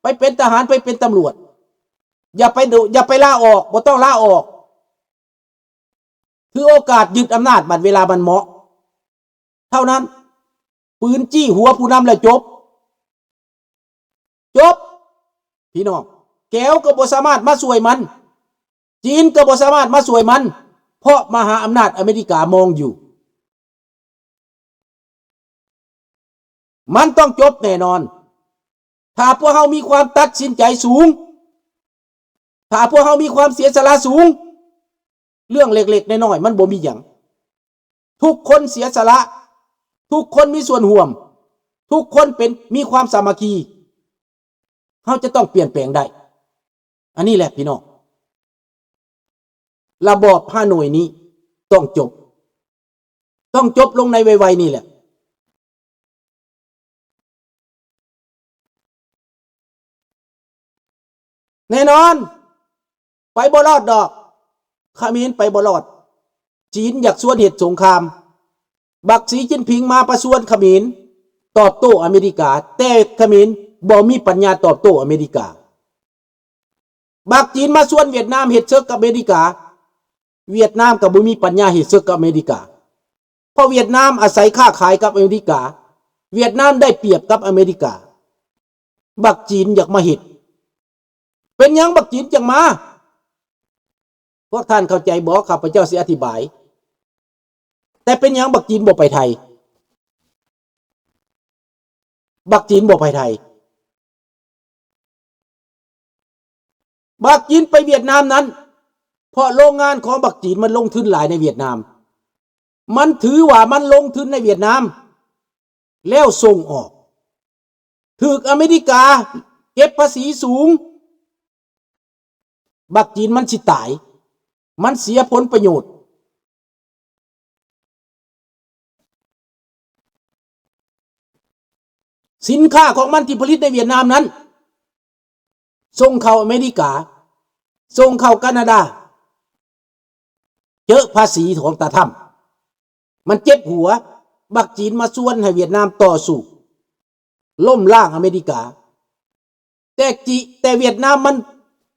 ໄປເປັນທະຫານ ໄປເປັນຕຳຫຼວດ. ຢ່າໄປ ຢ່າໄປລາອອກ, ບໍ່ຕ້ອງລາອອກ. ຖືໂອກາດຍຶດອຳນາດບັດເວລາມັນເໝາະເທົ່ານັ້ນ. ປືນຈີ້ຫົວຜູ້ນຳແລ້ວຈົບ. ຈົບ. ພີ່ນ້ອງ, ແກວກໍບໍ່ສາມາດມາຊ່ວຍມັນ, ຈີນກໍບໍ່ສາມາດມາຊ່ວຍມັນ, ເພາະມະຫາອຳນາດອາເມລິກາມອງຢູ່. ມັນຕ້ອງຈົບແນ່ນອນ. ຖ້າພວກເຮົາມີຄວາມຕັດສິນໃຈສູງ, ຖ້າພວກເຮົາມີຄວາມເສຍສະຫຼະສູງ, ເລື່ອງເລັກໆນ້ອຍໆມັນບໍ່ມີຫຍັງ. ທຸກຄົນເສຍສະຫຼະ, ທຸກຄົນມີສ່ວນຮ່ວມ, ທຸກຄົນເປັນ, ມີຄວາມສາມັກຄີ, ເຮົາຈະຕ້ອງປ່ຽນແປງໄດ້. ອັນນີ້ແຫຼະພີ່ນ້ອງ, ລະບອບຮ່າໂນ້ຍນີ້ຕ້ອງຈົບ, ຕ້ອງຈົບລົງໃນໄວໆນີ້ແຫຼະ. ແນ່ນອນ, ໄປບໍ່ລອດດອກ, ຂະເໝນໄປບໍ່ລອດ. ຈີນຢາກຊວນເຮັດສົງຄາມ, ບັກສີຈິນຜິງມາປະຊວນຂະເໝນຕອບໂຕ້ອາເມລິກາ, ແຕ່ຂະເໝນບໍ່ມີປັນຍາຕອບໂຕ້ອາເມລິກາ. ບັກຈີນມາຊວນຫວຽດນາມເຮັດເສິກກັບອາເມລິກາ, ຫວຽດນາມກໍບໍ່ມີປັນຍາເຮັດເສິກກັບອາເມລິກາ, ເພາະຫວຽດນາມອາໄສຄ້າຂາຍກັບອາເມລິກາ, ຫວຽດນາມໄດ້ປຽບກັບອາເມລິກາ. ບັກຈີນຢາກມາເຮັດ. ເປັນຫຍັງບັກຈີນຈັ່ງມາ? ພວກທ່ານເຂົ້າໃຈບໍ່? ຂ້າພະເຈົ້າຊິອະທິບາຍ. ແຕ່ເປັນຫຍັງບັກຈີນບໍ່ໄປໄທ? ບັກຈີນບໍ່ໄປໄທ. ບັກຈີນໄປຫວຽດນາມນັ້ນ ເພາະໂລງງານຂອງບັກຈີນມັນລົງທຶນຫຼາຍໃນຫວຽດນາມ. ມັນຖືວ່າມັນລົງທຶນໃນຫວຽດນາມ ແລ້ວສົ່ງອອກ. ຖືກອາເມລິກາເກັບພາສີສູງ. ບັກຈີນມັນຊິຕາຍ, ມັນເສຍຜົນປະໂຫຍດ. ສິນຄ້າຂອງມັນທີ່ຜະລິດໃນຫວຽດນາມນັ້ນ ສົ່ງເຂົ້າອາເມລິກາ, ສົ່ງເຂົ້າການາດາ, ເຈີພາສີຂອງຕາທຳ. ມັນເຈັບຫົວ, ບັກຈີນມາຊວນໃຫ້ຫວຽດນາມຕໍ່ສູ້, ລົ້ມລ້າງອາເມລິກາ. ແຕ່ຈີ ແຕ່ຫວຽດນາມມັນ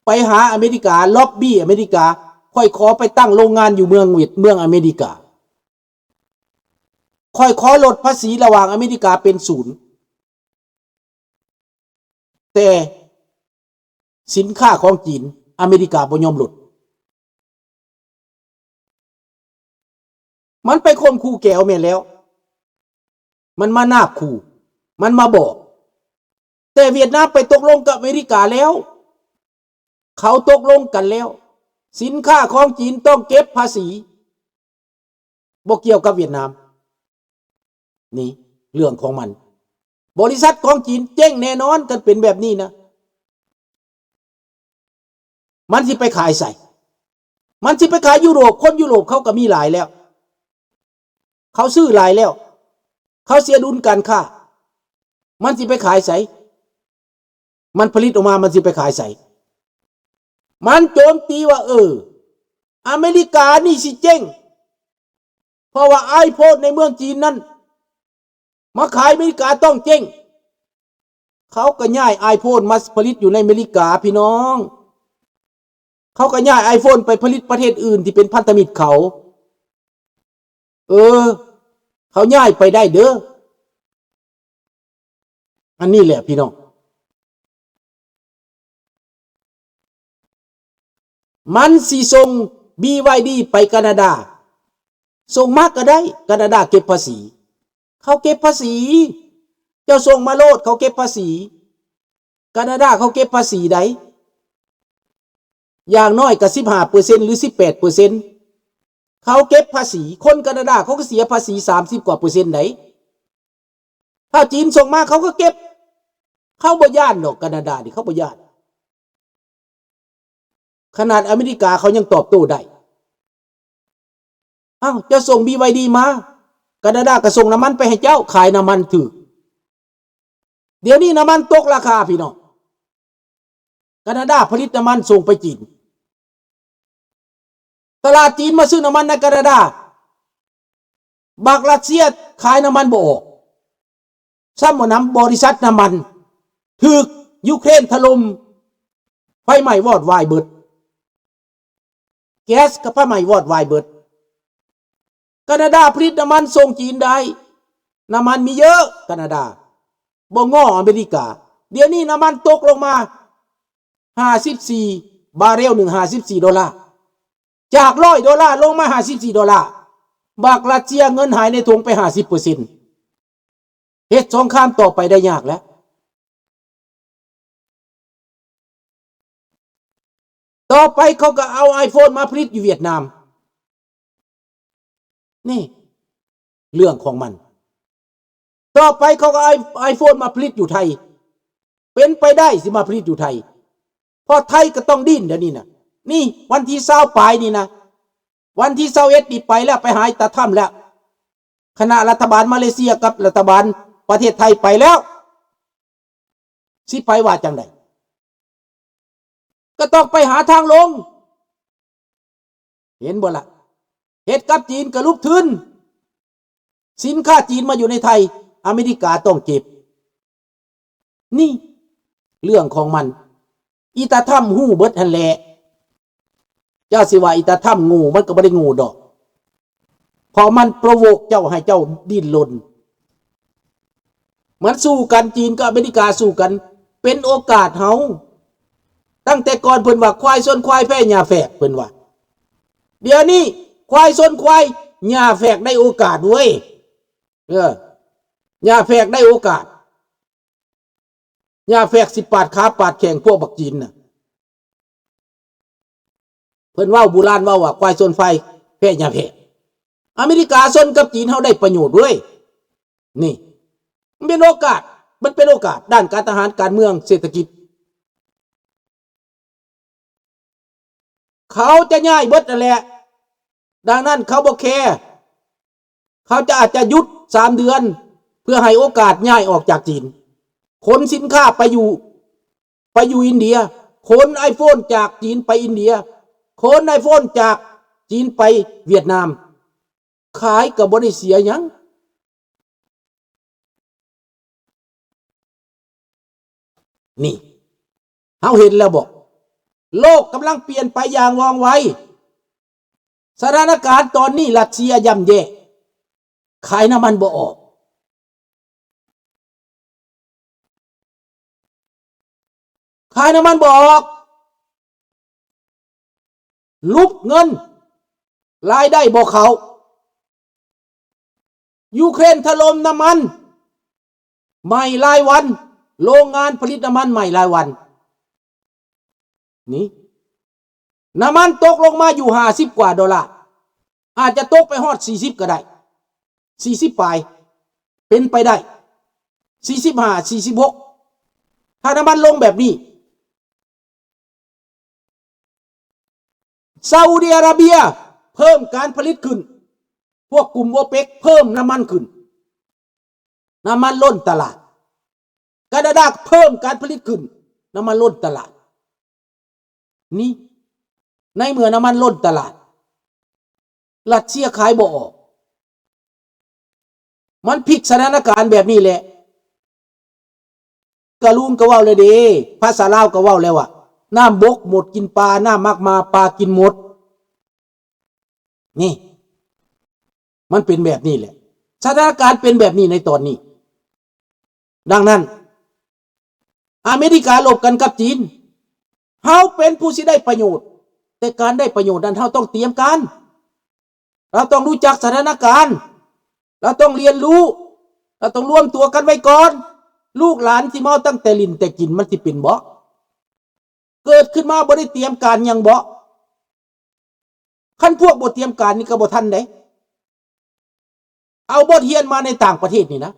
ໄປຫາອາເມລິກາ, ລັອບບີ້ອາເມລິກາ, ຂ້ອຍຂໍໄປຕັ້ງໂລງງານຢູ່ເມືອງຫວຽດ ເມືອງອາເມລິກາ, ຂ້ອຍຂໍລົດພາສີລະຫວ່າງອາເມລິກາເປັນສູນ. ແຕ່ສິນຄ້າຂອງຈີນ ອາເມລິກາບໍ່ຍອມລົດ. ມັນໄປຂົ່ມຂູ່ແກວແມ່ນແລ້ວ, ມັນມານາບຂູ່, ມັນມາບອກ. ແຕ່ຫວຽດນາມໄປຕົກລົງກັບອາເມລິກາແລ້ວ, ເຂົາຕົກລົງກັນແລ້ວ, ສິນຄ້າຂອງຈີນຕ້ອງເກັບພາສີ, ບໍ່ກ່ຽວກັບຫວຽດນາມ. ນີ້ເລື່ອງຂອງມັນ. ບໍລິສັດຂອງຈີນເຈັງແນ່ນອນ ຄັນເປັນແບບນີ້ນະ. ມັນຊິໄປຂາຍໃສ? ມັນຊິໄປຂາຍຢູໂຣບ, ຄົນຢູໂຣບເຂົາກໍມີຫຼາຍແລ້ວ, ເຂົາຊື້ຫຼາຍແລ້ວ, ເຂົາເສຍດຸນການຄ້າ, ມັນຊິໄປຂາຍໃສ? ມັນຜະລິດອອກມາ ມັນຊິໄປຂາຍໃສ? ມັນໂຈມຕີວ່າ ເອີ ອາເມລິການີ້ຊິເຈັງ, ເພາະວ່າ iPhone ໃນເມືອງຈີນນັ້ນ ມາຂາຍອາເມລິກາຕ້ອງເຈັງ. ເຂົາກໍຍ້າຍ iPhone ມາຜະລິດຢູ່ໃນອາເມລິກາ ພີ່ນ້ອງ. ເຂົາກໍຍ້າຍ iPhone ໄປຜະລິດປະເທດອື່ນທີ່ເປັນພັນທະມິດເຂົາ. ເອີ ເຂົາຍ້າຍໄປໄດ້ເດີ້. ອັນນີ້ແຫຼະພີ່ນ້ອງ, ມັນຊິສົ່ງ BYD ໄປການາດາ, ສົ່ງມາກໍໄດ້, ການາດາເກັບພາສີ, ເຂົາເກັບພາສີ, ເຈົ້າສົ່ງມາໂລດ, ເຂົາເກັບພາສີ, ການາດາເຂົາເກັບພາສີໃດ, ຢ່າງໜ້ອຍກໍສິບຫ້າເປີເຊັນ ຫຼື ສິບແປດເປີເຊັນ ເຂົາເກັບພາສີ, ຄົນການາດາເຂົາກໍເສຍພາສີສາມສິບກວ່າເປີເຊັນໃດ. ຖ້າຈີນສົ່ງມາເຂົາກໍເກັບ, ເຂົາບໍ່ຢ້ານດອກ, ການາດານີ້ເຂົາບໍ່ຢ້ານ. ຂະໜາດອາເມລິກາເຂົາຍັງຕອບໂຕ້ໄດ້. ອ້າວ, ເຈົ້າສົ່ງ BYD ມາ, ການາດາກໍສົ່ງນ້ຳມັນໄປໃຫ້ເຈົ້າ, ຂາຍນ້ຳມັນຖືກ. ດຽວນີ້ນ້ຳມັນຕົກລາຄາ, ພີ່ນ້ອງ. ການາດາຜະລິດນ້ຳມັນສົ່ງໄປຈີນ. ຕະຫຼາດຈີນມາຊື້ນ້ຳມັນໃນການາດາ. ບັກຣັດເຊຍຂາຍນ້ຳມັນບໍ່ອອກ. ຊ້ຳບໍ່ໜຳບໍລິສັດນ້ຳມັນຖືກ ຢູເຄຣນຖະຫຼົ່ມ ໄຟໄໝ້ວອດວາຍເບິດ ແກັສກໍໄຟໄໝ້ວອດວາຍເບິດ. ການາດາຜະລິດນ້ຳມັນສົ່ງຈີນໄດ້, ນ້ຳມັນມີເຍອະ ການາດາ ບໍ່ງໍ້ອາເມລິກາ. ດຽວນີ້ນ້ຳມັນຕົກລົງມາຫ້າສິບສີ່ ບາເຣວໜຶ່ງ ຫ້າສິບສີ່ໂດລາ, ຈາກຮ້ອຍໂດລາລົງມາຫ້າສິບສີ່ໂດລາ. ບັກຣັດເຊຍເງິນຫາຍໃນຖົງໄປຫ້າສິບເປີເຊັນ. ເຮັດສົງຄາມຕໍ່ໄປໄດ້ຍາກແລ້ວ. ຕໍ່ໄປເຂົາກໍເອົາໄອໂຟນມາຜະລິດຢູ່ຫວຽດນາມ. ນີ້ເລື່ອງຂອງມັນ. ຕໍ່ໄປເຂົາກໍເອົາໄອໂຟນມາຜະລິດຢູ່ໄທ. ເປັນໄປໄດ້ຊິມາຜະລິດຢູ່ໄທ. ເພາະໄທກໍຕ້ອງດີ້ນດຽວນີ້ນະ. ນີ້ວັນທີຊາວປາຍນີ້ນະ. ວັນທີຊາວເອັດນີ້ໄປແລ້ວ, ໄປຫາຕາທຳແລ້ວ. ຄະນະລັດຖະບານມາເລເຊຍກັບລັດຖະບານປະເທດໄທໄປແລ້ວ. ຊິໄປວ່າຈັ່ງໃດ? ກໍຕ້ອງໄປຫາທາງລົງ. ເຫັນບໍ່ລະ? ເຮັດກັບຈີນກໍລຸກທຶນ. ສິນຄ້າຈີນມາຢູ່ໃນໄທ, ອາເມລິກາຕ້ອງເກັບ. ນີ້ເລື່ອງຂອງມັນ. ອີຕາທຳຮູ້ເບິດຫັ້ນແຫຼະ. ເຈົ້າຊິວ່າອີຕາທຳໂງ່, ມັນກໍບໍ່ໄດ້ໂງ່ດອກ. ເພາະມັນໂປຣໂວກເຈົ້າໃຫ້ເຈົ້າດີ້ນລົນ. ມັນສູ້ກັນ, ຈີນກັບອາເມລິກາສູ້ກັນ, ເປັນໂອກາດເຮົາ. ຕັ້ງແຕ່ກ່ອນເພິ່ນວ່າ ຄວາຍຊົນຄວາຍ ແພ້ຫຍ້າແຝກ, ເພິ່ນວ່າ. ດຽວນີ້ຄວາຍຊົນຄວາຍ ຫຍ້າແຝກໄດ້ໂອກາດເວີຍ. ເອີ, ຫຍ້າແຝກໄດ້ໂອກາດ. ຫຍ້າແຝກຊິປາດຂາປາດແຂ້ງພວກບັກຈີນນະ. ເພິ່ນເວົ້າ, ບູຮານເວົ້າວ່າ ຄວາຍຊົນຄວາຍ ແພ້ຫຍ້າແຝກ. ອາເມລິກາຊົນກັບຈີນ ເຮົາໄດ້ປະໂຫຍດເວີຍ. ນີ້ ມັນເປັນໂອກາດ, ມັນເປັນໂອກາດດ້ານການທະຫານ, ການເມືອງ, ເສດຖະກິດ. ເຂົາຈະຍ້າຍເບິດນັ້ນແຫຼະ. ດັ່ງນັ້ນເຂົາບໍ່ແຄ. ເຂົາຈະອາດຈະຢຸດສາມເດືອນ ເພື່ອໃຫ້ໂອກາດຍ້າຍອອກຈາກຈີນ. ຂົນສິນຄ້າໄປຢູ່, ໄປຢູ່ອິນເດຍ. ຂົນໄອໂຟນຈາກຈີນໄປອິນເດຍ. ຂົນໄອໂຟນຈາກຈີນໄປຫວຽດນາມ. ຂາຍກໍບໍ່ໄດ້ເສຍຫຍັງ. ນີ້ ເຮົາເຫັນແລ້ວບໍ? ໂລກກຳລັງປ່ຽນໄປຢ່າງວ່ອງໄວ. ສະຖານະການຕອນນີ້ ຣັດເຊຍຍ່ຳແຍ່, ຂາຍນ້ຳມັນບໍ່ອອກ. ຂາຍນ້ຳມັນບໍ່ອອກ, ຫຼຸບເງິນ, ລາຍໄດ້ບໍ່ເຂົ້າ. ຢູເຄຣນຖະຫຼົ່ມນ້ຳມັນ, ໄໝ້ລາຍວັນ, ໂລງງານຜະລິດນ້ຳມັນໄໝ້ລາຍວັນ. ນີ້ ນ້ຳມັນຕົກລົງມາຢູ່ຫ້າສິບກວ່າໂດລາ, ອາດຈະຕົກໄປຮອດສີ່ສິບກໍໄດ້, ສີ່ສິບປາຍ ເປັນໄປໄດ້, ສີ່ສິບຫ້າ ສີ່ສິບຫົກ ຖ້ານ້ຳມັນລົງແບບນີ້. ຊາອຸດີອາຣາເບຍເພີ່ມການຜະລິດຂຶ້ນ, ພວກກຸ່ມໂອເປັກເພີ່ມນ້ຳມັນຂຶ້ນ, ນ້ຳມັນລົ້ນຕະຫຼາດ. ການາດາເພີ່ມການຜະລິດຂຶ້ນ, ນ້ຳມັນລົ້ນຕະຫຼາດ. ນີ້ ໃນເມື່ອນ້ຳມັນລົ້ນຕະຫຼາດ, ຣັດເຊຍຂາຍບໍ່ອອກ. ມັນພິກສະຖານະການແບບນີ້ແຫຼະ. ກະລຸງກໍເວົ້າແລ້ວເດ້, ພາສາລາວກໍເວົ້າແລ້ວວ່າ ນ້ຳບົກໝົດກິນປາ, ນ້ຳໝາກມ້າປາກິນໝົດ. ນີ້ ມັນເປັນແບບນີ້ແຫຼະ, ສະຖານະການເປັນແບບນີ້ໃນຕອນນີ້. ດັ່ງນັ້ນ ອາເມລິກາລົບກັນກັບຈີນ, ເຮົາເປັນຜູ້ຊິໄດ້ປະໂຫຍດ, ແຕ່ການໄດ້ປະໂຫຍດນັ້ນ ເຮົາຕ້ອງຕຽມການ, ເຮົາຕ້ອງຮູ້ຈັກສະຖານະການ, ເຮົາຕ້ອງຮຽນຮູ້, ເຮົາຕ້ອງລວມຕົວກັນໄວ້ກ່ອນ. ລູກຫຼານທີ່ເມົາຕັ້ງແຕ່ຫຼິ້ນແຕ່ກິນ ມັນຊິເປັນບໍ? ເກີດຂຶ້ນມາບໍ່ໄດ້ຕຽມການຫຍັງບໍ? ຄັນພວກບໍ່ຕຽມການນີ້ກໍບໍ່ທັນເດ້. ເອົາບົດຮຽນມາໃນຕ່າງປະເທດນີ້ນະ,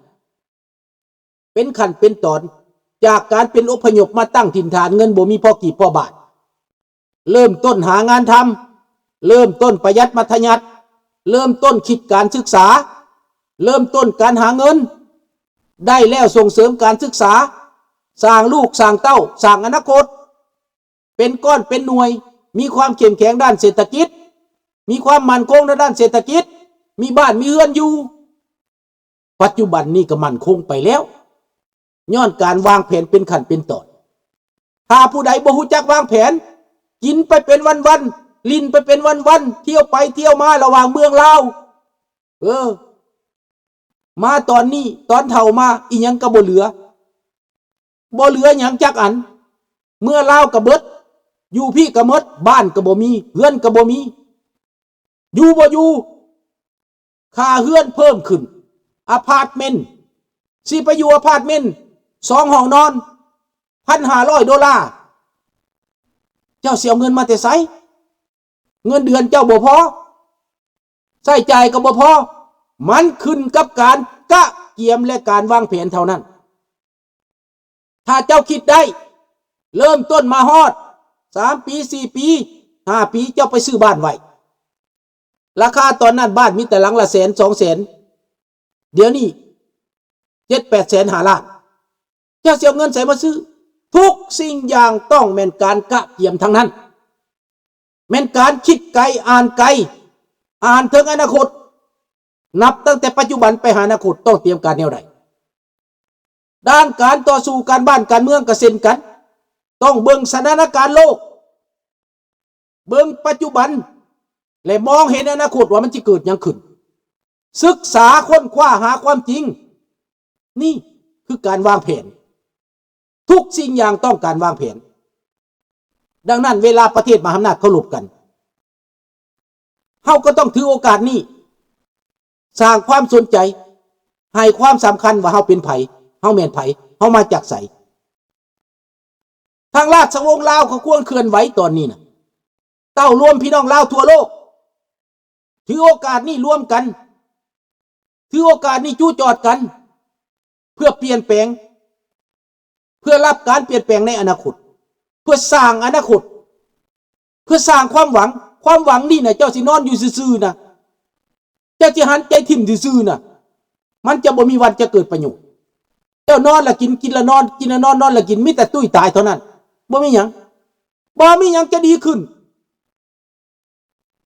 ເປັນຂັ້ນເປັນຕອນ, ຈາກການເປັນອົບພະຍົບມາຕັ້ງຖິ່ນຖານ, ເງິນບໍ່ມີພໍກີບພໍບາດ. ເລີ່ມຕົ້ນຫາງານທຳ, ເລີ່ມຕົ້ນປະຢັດມັດທະຍັດ, ເລີ່ມຕົ້ນຄິດການສຶກສາ, ເລີ່ມຕົ້ນການຫາເງິນ, ໄດ້ແລ້ວສົ່ງເສີມການສຶກສາ, ສ້າງລູກສ້າງເຕົ້າ, ສ້າງອະນາຄົດ. ເປັນກ້ອນເປັນໜ່ວຍ, ມີຄວາມເຂັ້ມແຂງດ້ານເສດຖະກິດ, ມີຄວາມໝັ້ນຄົງທາງດ້ານເສດຖະກິດ, ມີບ້ານມີເຮືອນຢູ່. ປັດຈຸບັນນີ້ກໍໝັ້ນຄົງໄປແລ້ວ, ຍ້ອນການວາງແຜນເປັນຂັ້ນເປັນຕອນ. ຖ້າຜູ້ໃດບໍ່ຮູ້ຈັກວາງແຜນ ກິນໄປເປັນວັນໆ ຫຼິ້ນໄປເປັນວັນໆ ທ່ຽວໄປທ່ຽວມາລະຫວ່າງເມືອງລາວ ເອີ ມາຕອນນີ້ ຕອນເຖົ້າມາ ອີ່ຫຍັງກໍບໍ່ເຫຼືອ ບໍ່ເຫຼືອຫຍັງຈັກອັນ. ເມືອລາວກໍເບິດ ຢູ່ພີ້ກໍໝົດ ບ້ານກໍບໍ່ມີ ເຮືອນກໍບໍ່ມີ ຢູ່ບໍ່ຢູ່ ຄ່າເຮືອນເພີ່ມຂຶ້ນ ອາພາດເມັນ ຊິໄປຢູ່ອາພາດເມັນ ສອງຫ້ອງນອນ ພັນຫ້າຮ້ອຍໂດລາ ເຈົ້າຊິເອົາເງິນມາແຕ່ໃສ? ເງິນເດືອນເຈົ້າບໍ່ພໍ ໃຊ້ຈ່າຍກໍບໍ່ພໍ ມັນຂຶ້ນກັບການກະກຽມ ແລະ ການວາງແຜນເທົ່ານັ້ນ. ຖ້າເຈົ້າຄິດໄດ້ ເລີ່ມຕົ້ນມາຮອດ ສາມປີ ສີ່ປີ ຫ້າປີ ເຈົ້າໄປຊື້ບ້ານໄວ້ ລາຄາຕອນນັ້ນບ້ານມີແຕ່ຫຼັງລະແສນ ສອງແສນ ດຽວນີ້ ເຈັດແປດແສນ ຫ້າລ້ານ ເຈົ້າຊິເອົາເງິນໃສມາຊື້? ທຸກສິ່ງຢ່າງຕ້ອງແມ່ນການກະກຽມທັງນັ້ນ ແມ່ນການຄິດໄກ ອ່ານໄກ ອ່ານເຖິງອະນາຄົດ ນັບຕັ້ງແຕ່ປັດຈຸບັນໄປຫາອະນາຄົດ ຕ້ອງຕຽມການແນວໃດ? ດ້ານການຕໍ່ສູ້ການບ້ານການເມືອງກໍເຊັ່ນກັນ ຕ້ອງເບິ່ງສະຖານະການໂລກ ເບິ່ງປັດຈຸບັນ ແລະ ມອງເຫັນອະນາຄົດວ່າມັນຊິເກີດຫຍັງຂຶ້ນ ສຶກສາຄົ້ນຄວ້າຫາຄວາມຈິງ ນີ້ຄືການວາງແຜນ ທຸກສິ່ງຢ່າງຕ້ອງການວາງແຜນ. ດັ່ງນັ້ນ ເວລາປະເທດມະຫາອຳນາດເຄົາລົບກັນ ເຮົາກໍຕ້ອງຖືໂອກາດນີ້ ສ້າງຄວາມສົນໃຈ ໃຫ້ຄວາມສຳຄັນວ່າເຮົາເປັນໃຜ ເຮົາແມ່ນໃຜ ເຮົາມາຈາກໃສ. ທາງລາຊະວົງລາວເຂົາຄວນເຄື່ອນໄຫວຕອນນີ້ນະ ເຕົ້າລວມພີ່ນ້ອງລາວທົ່ວໂລກ ຖືໂອກາດນີ້ລວມກັນ ຖືໂອກາດນີ້ຈູ່ຈອດກັນ ເພື່ອປ່ຽນແປງ ເພື່ອຮັບການປ່ຽນແປງໃນອະນາຄົດ ເພື່ອສ້າງອະນາຄົດ ເພື່ອສ້າງຄວາມຫວັງ. ຄວາມຫວັງນີ້ນະ ເຈົ້າຊິນອນຢູ່ຊື່ໆນະ ເຈົ້າຊິຫັນໃຈຖິ້ມຊື່ໆນະ ມັນຈະບໍ່ມີວັນຈະເກີດປະໂຫຍດ. ເຈົ້ານອນລະກິນ ກິນລະນອນ ກິນລະນອນ ນອນລະກິນ ມີແຕ່ຕຸ້ຍຕາຍເທົ່ານັ້ນ ບໍ່ມີຫຍັງ ບໍ່ມີຫຍັງຈະດີຂຶ້ນ.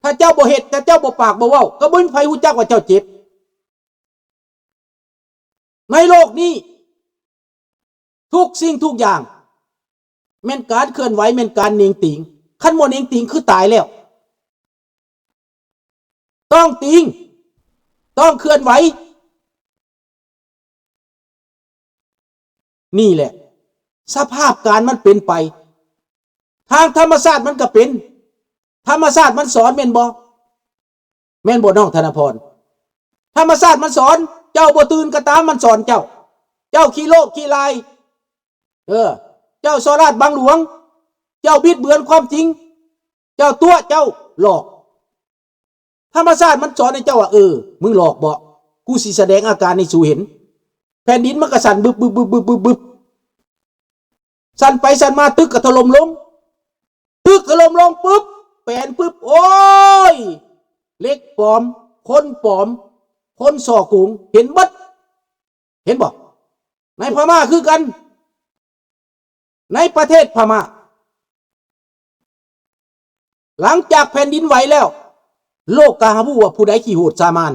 ຖ້າເຈົ້າບໍ່ເຮັດ ຖ້າເຈົ້າບໍ່ປາກບໍ່ເວົ້າ ກໍບໍ່ມີໃຜຮູ້ຈັກວ່າເຈົ້າເຈັບ. ໃນໂລກນີ້ ທຸກສິ່ງທຸກຢ່າງ ແມ່ນການເຄື່ອນໄຫວ ແມ່ນການເໜັງຕີງ. ຄັນບໍ່ເໜັງຕີງ ຄືຕາຍແລ້ວ. ຕ້ອງຕີງ ຕ້ອງເຄື່ອນໄຫວ. ນີ້ແຫຼະ ສະພາບການມັນເປັນໄປ. ທາງທຳມະຊາດມັນກໍເປັນ ທຳມະຊາດມັນສອນແມ່ນບໍ່? ແມ່ນບໍ່ນ້ອງທະນະພອນ? ທຳມະຊາດມັນສອນ ເຈົ້າບໍ່ຕື່ນກໍຕາມ ມັນສອນເຈົ້າ. ເຈົ້າຂີ້ໂລກຂີ້ລາຍ ເອີ ເຈົ້າສໍ້ລາດບັງຫຼວງ ເຈົ້າບິດເບືອນຄວາມຈິງ ເຈົ້າຕົວະ ເຈົ້າຫຼອກ. ທຳມະຊາດມັນສອນໃຫ້ເຈົ້າວ່າ ເອີ ມຶງຫຼອກເບາະ ກູຊິສະແດງອາການໃຫ້ສູເຫັນ. ແຜ່ນດິນມັນກໍສັ່ນບຶບໆໆໆ ສັ່ນໄປສັ່ນມາ ຕຶກກໍຖະຫຼົ່ມລົງ. ຕຶກຖະຫຼົ່ມລົງປຶບ ແປນປຶບ ໂອ້ຍ ເຫຼັກປອມ ຄົນປອມ ຄົນສໍ້ໂກງ ເຫັນເບິດ. ເຫັນບໍ່? ໃນພະມ້າຄືກັນ ໃນປະເທດພະມ້າ ຫຼັງຈາກແຜ່ນດິນໄຫວແລ້ວ ໂລກກໍຮັບຮູ້ວ່າຜູ້ໃດຂີ້ໂຫດສາມານ.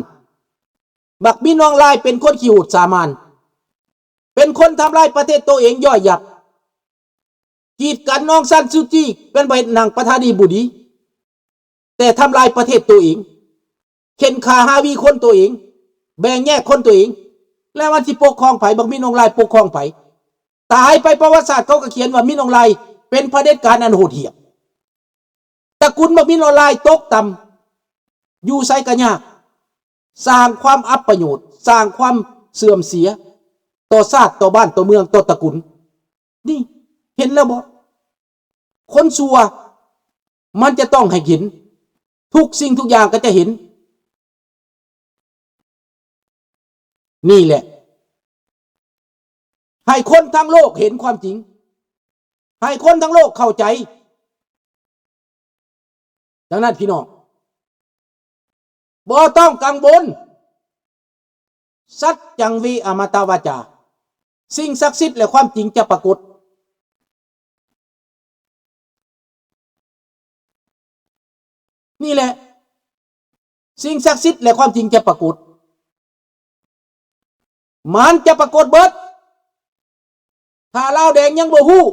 ບັກມິນອອງລາຍເປັນຄົນຂີ້ໂຫດສາມານ ເປັນຄົນທຳລາຍປະເທດໂຕເອງ ຍ່ອຍຍັບ ກີດກັນອອງຊານຊູຈີ ເປັນໄປນັ່ງປະທານາທິບໍດີ ແຕ່ທຳລາຍປະເທດໂຕເອງ ເຂັ່ນຂ້າຮາວີຄົນໂຕເອງ ແບ່ງແຍກຄົນໂຕເອງ ແລ້ວມັນຊິປົກຄອງໃຜ? ບັກມິນອອງລາຍປົກຄອງໃຜ? ຕາຍໄປ ປະຫວັດສາດເຂົາກໍຂຽນວ່າມິນອອງລາຍເປັນຜະເດັດການອັນໂຫດຫ້ຽມ. ຕະກຸນບັກມິນອອງລາຍຕົກຕ່ຳ ຢູ່ໃສກໍຍາກ ສ້າງຄວາມອັບປະໂຫຍດ ສ້າງຄວາມເສື່ອມເສຍຕໍ່ຊາດ ຕໍ່ບ້ານ ຕໍ່ເມືອງ ຕໍ່ຕະກຸນ. ນີ້ເຫັນແລ້ວບໍ່? ຄົນຊົ່ວມັນຈະຕ້ອງໃຫ້ເຫັນ ທຸກສິ່ງທຸກຢ່າງກໍຈະເຫັນ. ນີ້ແຫຼະ ໃຫ້ຄົນທັງໂລກເຫັນຄວາມຈິງ ໃຫ້ຄົນທັງໂລກເຂົ້າໃຈ. ດັ່ງນັ້ນພີ່ນ້ອງ ບໍ່ຕ້ອງກັງວົນ ສັດຈັງເວ ອະມະຕະວາຈາ ສິ່ງສັກສິດ ແລະ ຄວາມຈິງຈະປາກົດ. ນີ້ແຫຼະ ສິ່ງສັກສິດ ແລະ ຄວາມຈິງຈະປາກົດ ມັນຈະປາກົດເບິດ. ຖ້າລາວແດງຍັງບໍ່ຮູ້